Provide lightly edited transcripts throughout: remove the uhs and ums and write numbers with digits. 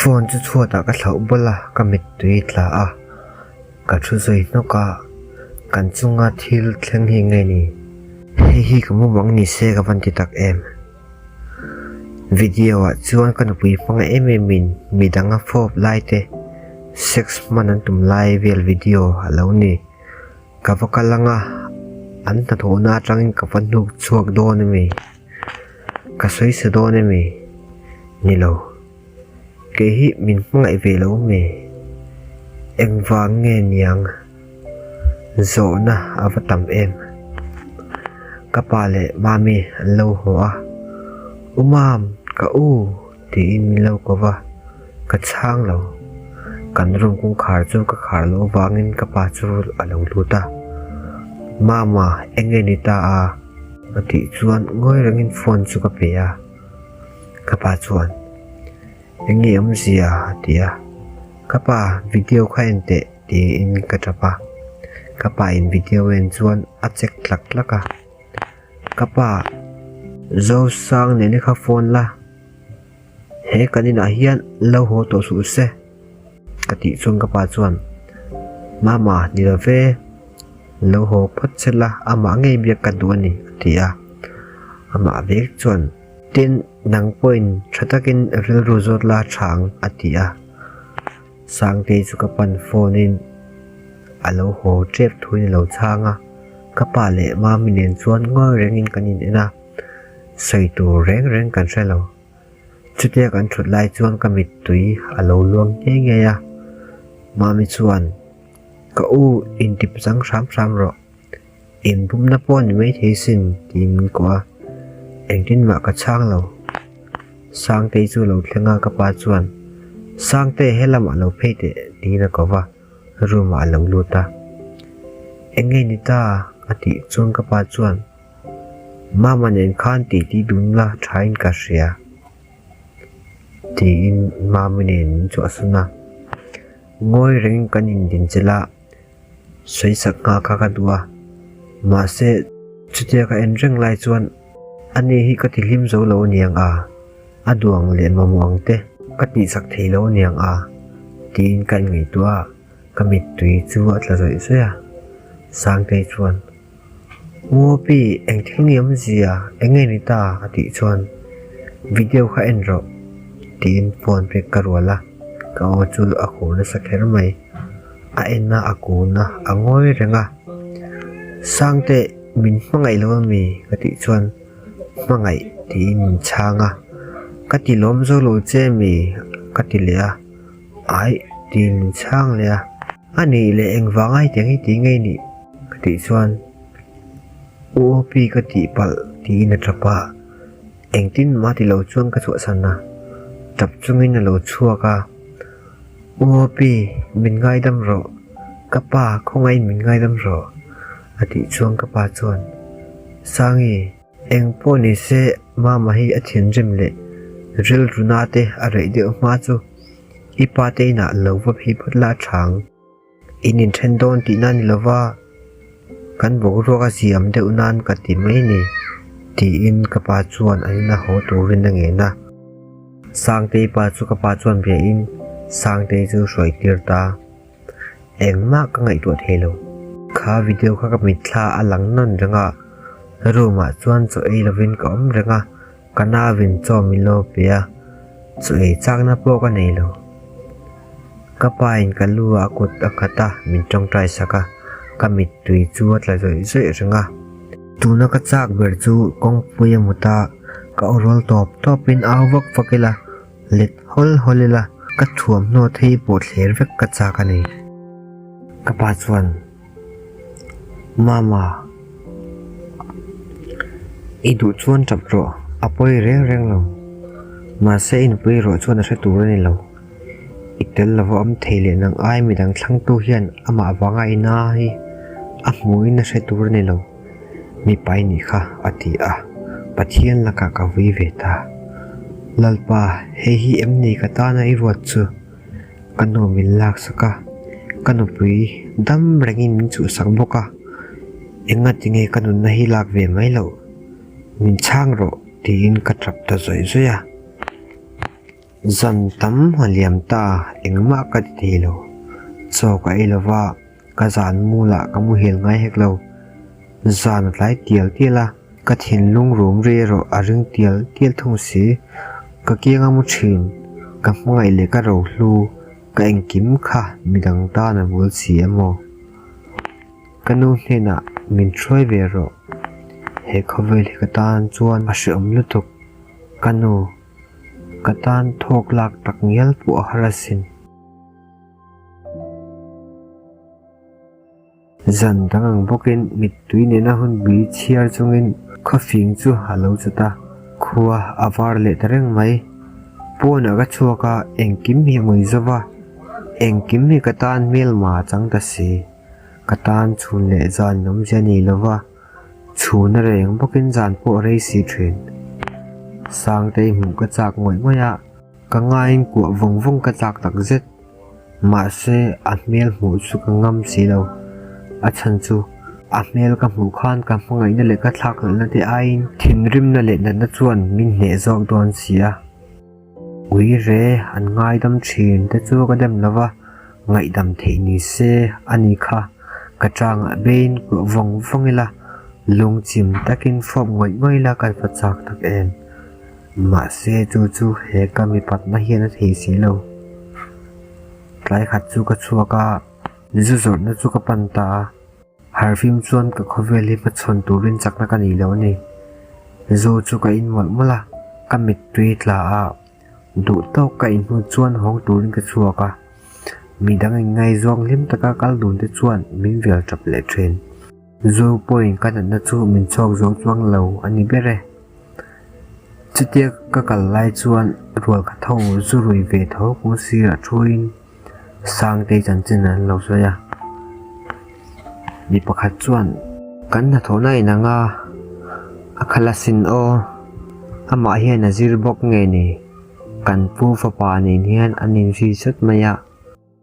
Phone chu chhuatah ka thlauh bawlh a, ka mittui tla a, ka thu zui hnawk a, kan chunga thil thleng hi nge ni? Hei hi ka mumang ni se ka van ti tak em? Video ah chuan ka nupui hmang em em in midang a fawp lai te, sex hman an tum lai vel video a lo ni. Ka va kal anga an hnathawhna atangin ka va hnuk chhuak dawn emi? Ka sawi sa dawn emi? Ni lo. Kei hi min hmangaih ve lo mi? Engvang nge niang? Zawhna a va tam em? Ka pa leh mami an lo haw a, U Mam, ka u tiin min lo ko va, ka chhang lo. Kan room kawngkhar chu ka khar loh avangin ka pa chu a lo lut a, Mama, eng nge ni ta a? A tih chuan ngawi rengin phone chu ka pe a. Ka pa chuan, Eng nge awmzia? a ti a. Ka pa, video kha en teh tiin ka tap a. Ka pa in video en chuan a check tlak tlak a. Ka pa, Zosang nene kha phone la, he kan inah hian lo haw tawh suh se ka tih chuan ka pa chuan, Mama, ni lo ve, lo haw phawt che la, amah ngei biak ka duh a ni a ti a. Amah vek chuan. Tin, nang pawhin tha takin rilru zawt la tha ang, a ti a. Sangtei chu ka pan phone in a lo haw tep thuin a lo chhang a. Ka pa leh Mami nen chuan ngawi rengin kan in en a, sawi tur reng reng kan hre lo. Chutia kan thut lai chuan ka mittui a lo luang ngei ngei a. Mami chuan, Ka u, intip chang hram hram rawh. Inbumna pawh ni maithei sin tiin min kuah a, engtin mah ka chhang lo. Sangtei chu lo thleng a ka pa chuan, Sangte he lamah lo phei teh tiin a ko va, room ah a lo lut a. Eng nge ni ta? a tih chuan ka pa chuan, Mama nen khan titi dun la thain ka hria tiin Mami nen min chhuahsan a. Ngawi rengin kan indinchilh a. Sawisak nghah kha ka duh a, mahse chutia ka en reng lai chuan ani hi ka tihlim zo lo aniang a, a duang leh mamawh ang te ka tihsak thei lo aniang a tiin ka inngaihtuah a, ka mittui chu a tla zawih zawih a. Sangtei chuan, Uopi, eng thil nge awmzia, eng nge ni ta? a tih chuan, Video kha en rawh tiin phone pek ka rual a, ka aw chu a khur nasa kher mai. A en a, a kun a, a ngawi reng a. Sangte, min hmangaih lo ami? ka tih chuan hmangaih tiin min chhang a. Ka ti lawm zo lo che ami? ka ti leh a. Aih tiin min chhang leh a. A nih leh engvanga hetiang hi ti ngei nih? ka tih chuan U Opi ka tih palh tiin a tap a. Engtin mah ti lo chuan ka chhuahsan a, tap chungin a lo chhuak a. U Opi, min ngaidam rawh, ka pa khawngaihin min ngaidam rawh, a tih chuan ka pa chuan, Sangi, eng pawh ni se Mama hi a thinrim leh rilru na te a reih deuh hma chu i pa te inah lo va phei phawt la a tha ang. In inthen dawn tihna ni lova kan boruak a ziam deuh nan ka ti mai ni, tiin ka pa chuan an ina haw turin a ngen a. Sangtei pa chu ka pa chuan biain Sangtei chu hruai tir ta. Engmah ka ngaihtuah thei lo. Kha video kha ka mitthla a lang nawn reng a, room ah chuan chaw ei lovin ka awm reng a. Ka navin chaw min lo pe a, chaw ei chakna pawh ka nei lo. Ka pa in ka lu ah a kut a nghat a, min tawngtai sak a, ka mittui chu a tla zawih zawih reng a. Tuna ka chak ber chu kawngpui a mut a, ka aw rawl tawp tawp in au vak vak ila, let hawl hawl ila, ka thuamhnaw thei pawh thler vek ka chak a ni. Ka pa chuan. Mama, i duh chuan tap rawh, a pawi reng reng lo. Mahse i nupui erawh chuan a hre tur a ni lo. I tel lova awm thei leh nang ai midang thlangtu hian amah vanga i na hi a hmuhin a hre tur a ni lo. Mipa i nih kha, a ti a, Pathian lakah ka vui ve ta. Lalpa, hei hi em ni ka tana i ruat chu? Ka nu min laksak a, ka nupui dam rengin min chhuhsak bawk a, engati nge ka nunna hi lak ve mai loh? Min chhang rawh tiin ka tap ta zawih zawih a. Zan tam a liam ta, engmah ka ti thei lo. Chaw ka ei lova, ka zan mulah ka muhil ngai hek lo. Zan a tlai tial tial a, ka thinlung rum ri erawh a ring tial tial thung si. Ka kiang a mu thin, ka hmangaih leh ka rohlu, ka engkim kha midang tan a bul si emaw? Ka nu hnenah min hruai ve rawh. He khawvel hi ka tan chuan a hreawm lutuk. Ka nu, ka tan thawk lak tak ngial pawh a har asin. Zan dang ang bawkin mittui nena hun bui chhiar chungin khawfing chu a lo chat a, khua a var leh ta reng mai. Pawnah ka chhuak a, engkim hi a ngui zo va, engkim hi ka tan hmelma a chang ta si. Ka tan chhun leh zan in awmzia nei lo va, chhun a reng bawkin zan pawh a rei si thin. Sangtei hmuh ka chak ngawih ngawih a. Ka ngaiin kuah vawng vawng ka chak tak zet. Mahse, a hmel hmuh chu ka ngam si lo. A chhan chu, a hmel ka hmuh khan ka hmangaihna leh ka thlakhlelhna te aiin thinrimna leh natna chuan min hneh zawk dawn si a. Ui re, an ngaidam thin te chu ka dem lo va, ngaihdam theih ni se a ni kha. Ka changah beiin kuah vawng vawng ila, lungchim takin fawp ngawih ngawih ila ka va chak tak em. Mahse chu chu he ka mipatna hian a thei si lo. Tlai khat chu ka chhuak a, zu zawrhna chu ka pan ta a. Harfim chuan ka khawvel hi hmachhawn turin chakna ka nei lo a ni. Zu chu ka in mawlh mawlh a, ka mittui tla a, duh tawk ka in hnu chuan hawng turin ka chhuak a. Midang inngaizawng hlim taka kal dun te chuan min vel tap leh thin. Zu pawhin ka natna chu min chhawk zo chuang lo a ni ber e. Chutia ka kal lai chuan rual kha tho zu rui ve tho kawng sirah thuin Sangtei chanchin an lo sawi a. Mi pakhat chuan, Kan hnathawhna a inang a, a khalh asin aw. Amah hian a zir bawk nge ni? Kan pu fapa nen hian an inzui zut mai a.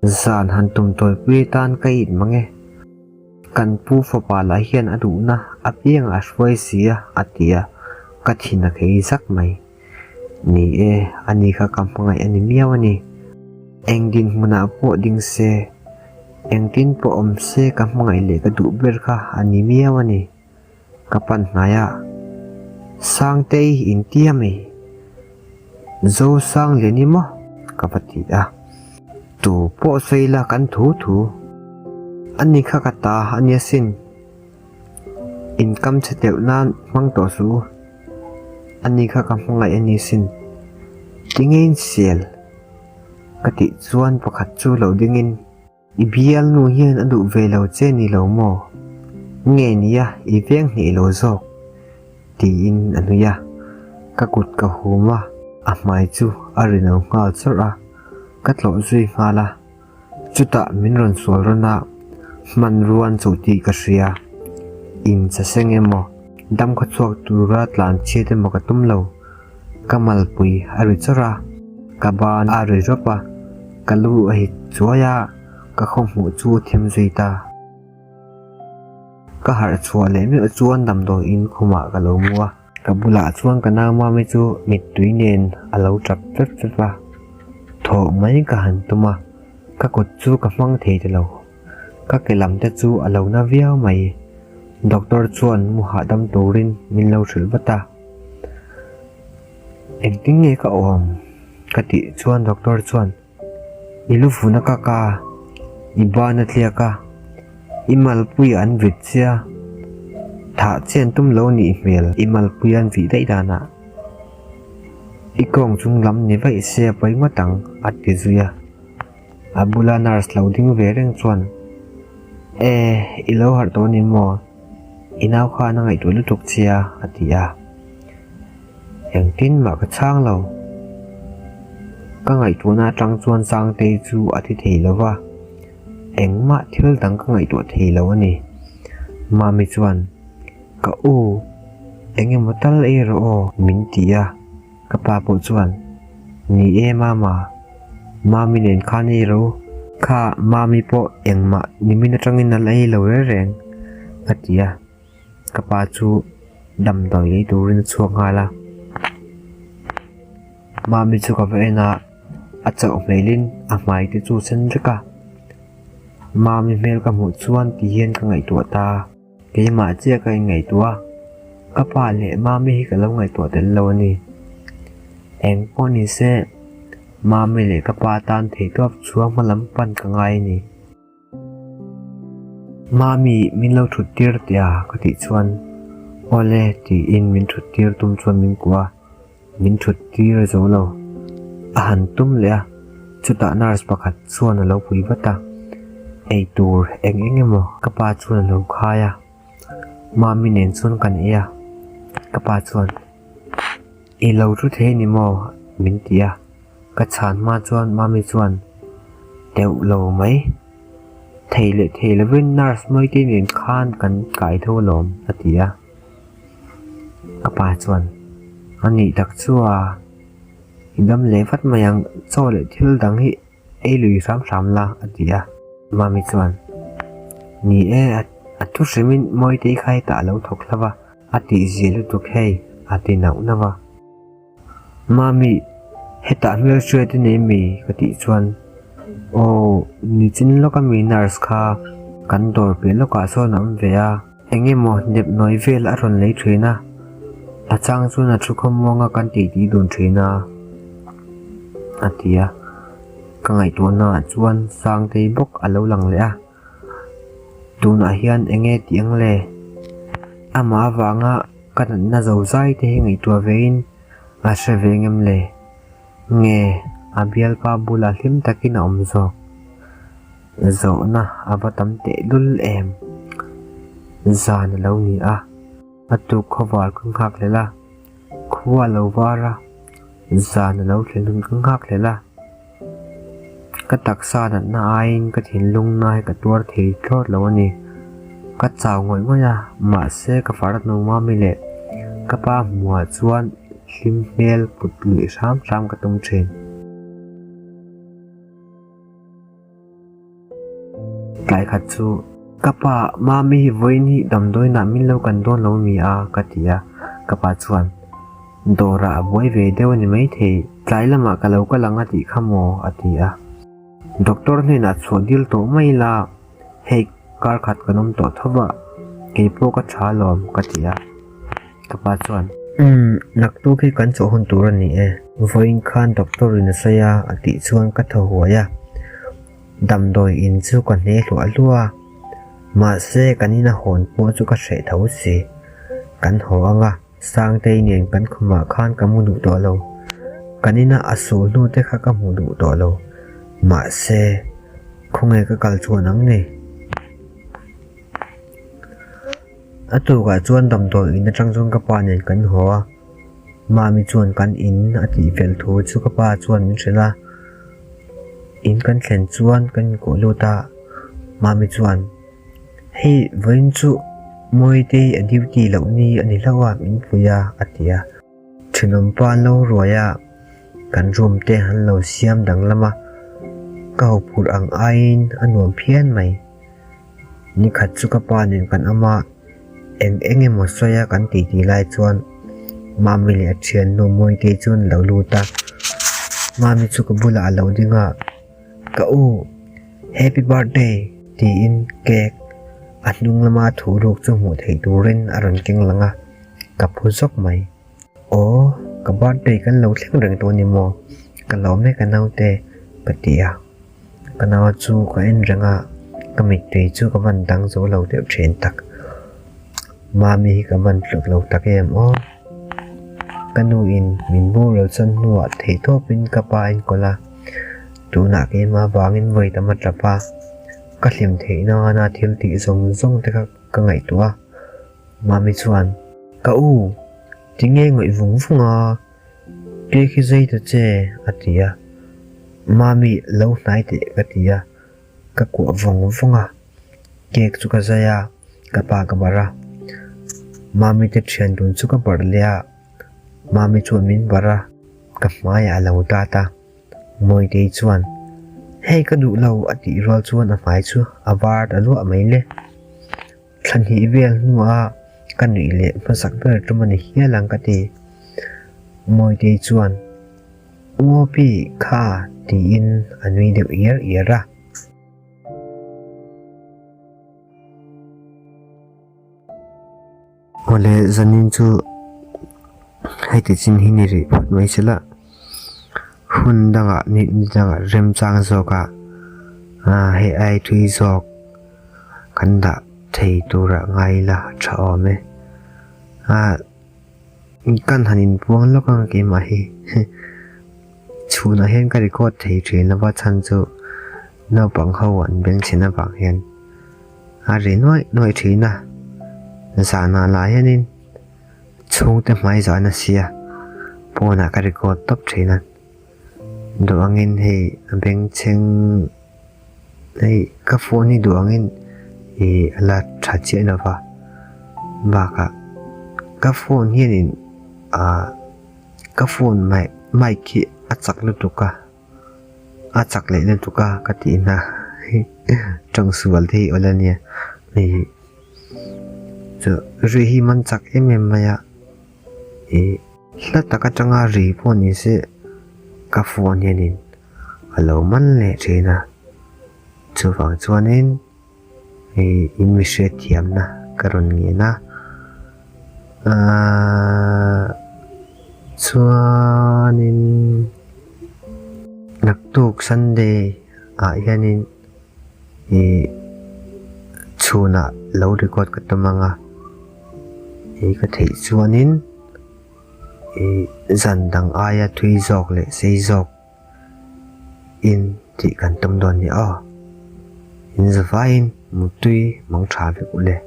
Zan han tum tawipui atan ka it mang e. Kan pu fapa lah hian a duhna apiang a hruai si a, a ti a, ka thin a khei zak mai. Ni e, ani kha ka hmangaih a ni miau a ni. Eng dinhmunah pawh ding se, engtin pawh awm se ka hmangaih leh ka duh ber kha a ni miau a ni. Ka pan hnai a, Sangtei intia mai, Zosang lian i maw? ka va ti a. Tu pawh sawi la kan thu thu. Ani kha ka ta a nia sin. Inkam chhe teuh nan hmang tawh suh u. Ani kha ka hmangaih a ni sin. Tinge in sel? Ka tih chuan pakhat chu lo dingin. I bialnu hian a duh ve lo che ni lo maw? Nge nia i veng hnih lo zawk? tiin a nui a. Ka kut ka hum a, a hmai chu a ri no nghal chawrh a, ka tlawh zui nghal a. Chutah min rawn sual rawn a, hmanrua an chuh tih ka hria. In che seng emaw, dam khaw chhuak tura tlan chhiat emaw ka tum lo. Ka malpui a ri chawrh a, ka ban a ri rawp a, ka lu a hit chuai a, ka khaw hmuh chu a thim zui ta. Ka harh chhuah leh meuh chuan damdawi in khumah ka lo mu a, ka bulah chuan ka nau mami chu mittui nen a lo tap fep fep a, thawh mai ka han tum a, ka kut chu ka hmang thei ta lo. Ka ke lam te chu a lo na viau mai. Doctor chuan mu hahdam turin min lo hrilh vat a. Engtin nge ka awm? Ka tih chuan doctor chuan, I lu vun a kak a, i ban a tliak a, i malpui an vit che a, thah che an tum lo nih hmel i malpui an vih daih danah i kawng chung lam ni vaih se a pawi ngawt ang a ti zui a. A bula nurse lo ding ve reng chuan, E, i lo harh tawh a ni maw? I nau khan a ngaihtuah lutuk che a, a ti a. Engtin mah ka chhang lo. Ka ngaihtuahna atang chuan Sangtei chu a ti thei lo va, engmah thil dang ka ngaihtuah thei lo a ni. Mami chuan, Ka u, eng emaw tal ei rawh aw, min ti a. Ka pa pawh chuan, Ni e Mama, Mami nen khan ei ro, kha Mami pawh engmah nimin atangin a la ei lo reng reng, a ti a. Ka pa chu damdawi lei turin a chhuak nghal a. Mami chu ka va en a. A chauh hmelin a hmai te chu sen vek a. Mami hmel ka hmuh chuan ti hian ka ngaihtuah ta. Keimah chiah ka inngaihtuah a, ka pa leh Mami hi ka lo ngaihtuah tel lo a ni. Eng pawh ni se, Mami leh ka pa tan theihtawp chhuang hma lam pan ka ngai a ni. Mami min lo thut tir teh a ka tih chuan, Awle tiin min thut tir tum chuan min kuah a. Min thut tir zo lo. A han tum leh a, chutah nurse pakhat chuan a lo pui vat a. Ei tur eng eng emaw ka pa chuan a lo khai a. Mami nen chuan kan ei a, ka pa chuan, I lo thu thei ni maw? min ti a. Ka chhan hma chuan Mami chuan, Deuh lo mai. Thei leh thei lovin nurse Mawite nen khan kan kai tho alawm, a ti a. Ka pa chuan, A nih tak chu a, i dam leh vat mai ang, chaw leh thil dang hi ei lui hram hram la, a ti a. Mami chuan, Ni e, a thu hrimin Mawitei kha hetah a lo thawk hlauh a, a tihzia lutuk hei, a ti nauh nauh a. Mami, hetah hmelhriat i nei mi? ka tih chuan, Aw, nichin lawka mi nurse kha kan dawr piah lawkah sawn a awm ve a, eng emaw hnep nawi vel a rawn lei thin a, a chang chuan a thu khawmuang a kan tih tih dun thin a, a ti a. Ka ngaihtuahnaah chuan Sangtei bawk a lo lang leh a, tunah hian eng nge tih ang le? Amah avanga Ka natna zo zai te hi ngaihtuah vein a hre ve ngem le? Nge a bialpa bulah hlim takin a awm zawk? Zawhna a va tam teh lul em? Zan a lo ni a, a tuk khawvar ka nghak hlel a, khua a lo var a, zan a lo thlen hun ka nghak hlel a. Ka taksa natna aiin ka thinlung na hi ka tuar thei thlawt lo a ni. Ka chau ngawih ngawih a, mahse ka far hnu mami leh ka pa hmuhah chuan hlim hmel put luih hram hram ka tum thin. Tlai khat chu, Ka pa, Mami hi vawiin hi damdawiinah min lo kan dawn lo mi a? ka ti a, ka pa chuan, Dawrah a buai ve deuh a ni maithei, tlai lamah ka lo kal ang a tih kha maw? a ti a. Doctor hnenah chhuah dil tawh mai ila, hei kar khat kan awm tawh tho va, kei pawh ka tha alawm, ka ti a. Ka pa chuan, Umm, naktuk hi kan chawh hun tur a ni e. Vawiin khan doctor in a sawi a, a tih chuan ka thaw huai a. Damdawi in chu ka hne hluah hluah a, mahse kan ina hawn pawh chu ka hreh tho si. Kan haw ang a, Sangtei nen kan khumah khan ka mu duh tawh lo. Kan ina a sul hnu te kha ka hmu duh tawh lo. Mahse, khawnge ka kal chuan ang ni? A tukah chuan damdawi in atang chuan ka pa nen kan haw a, Mami chuan kan in a tih fel thu chu ka pa chuan min hrilh a, in kan thlen chuan kan inkuah lut a, Mami chuan Hei vawiin chu Mawitei a duty loh ni a ni hlauh a min pui a a ti a. Thenawmpa an lo ruai a, kan room te an lo siam danglam a, ka huphurh ang aiin a nuam phian mai. Nikhat chu ka pa nen kan awm a, eng eng emaw sawi a kan tih tih lai chuan Mami leh a thiannu Mawitei chu an lo lut a, Mami chu ka bulah a lo ding a, Ka u, Happy Birthday tiin cake a hnung lama thu ruk chu hmuh theih turin a rawn keng lang a, ka phu zawk mai. Aw, ka birthday kan lo thleng reng tawh a ni maw? Ka lawm e ka naute ka ti a. Ka nau chu ka en reng a, ka mittui chu ka van dang zo lo deuh thin tak. Mami hi ka van tluk lo tak em aw. Ka nu in min boral chuan hnuah theihtawpin ka pa a enkawl a, tunah keimah vangin vawi tam a tap a, ka hlim theih nana thil tih zawng zawng te kha ka ngaihtuah a. Mami chuan, Ka u, tinge ngawih vung vung a? Cake hi zai ta che, a ti a. Mami, lo hnai teh ka ti a, ka kuah vawng vawng a. Cake chu ka zai a, ka pa ka barh a. Mami te thian dun chu ka barh leh a, Mami chuan min barh a, ka hmaiah a lo dat a. Mawitei chuan, Hei ka duh lo, a tih rual chuan a hmai chu a var ta luah mai le. Thla hnih vel hnua ka nuih leh hmasak ber tum a ni hial ang ka ti. Mawitei chuan, U Api, kha! Tiin a nui deuh iar iar a. Awle zanin chu hei ti chin hi ni rih phawt mai se la, hun dangah ni dangah remchang zawkah hei ai tui zawk kan dah thei turah ngai ila tha awm e. Kan han inpuang lawk ang keimah hi chhunah hian ka record thei thin lova chhan chu naupang ho an bengchhen avang hian a ri nuaih nuaih thin a, zanah lah hianin chhungte hmai zan a sia pawnah ka record tawp thin a, duh angin hei a bengchheng hei ka phone hi duh angin ih a la tha chiah lova bakah ka phone hianin ah ka phone mic mic hi a chak lutuk a. A chak leh lutuk a ka tih na tawng sual te hi awle ania hei chu ri hi man chak em em mai a ih hla tak atanga ri pawh ni se ka phone hianin a lo man leh thin a chuvang chuanin. Hei in mi hriat thiamna ka rawn ngen a, aaa chuanin naktuk Sunday ah hianin ih chhunah lo record ka tum ang a, ih ka theih chuanin ih zan dang aia thui zawk leh sei zawk. In tih kan tum dawn ni aw. In zavaiin mutui mang tha vek u le.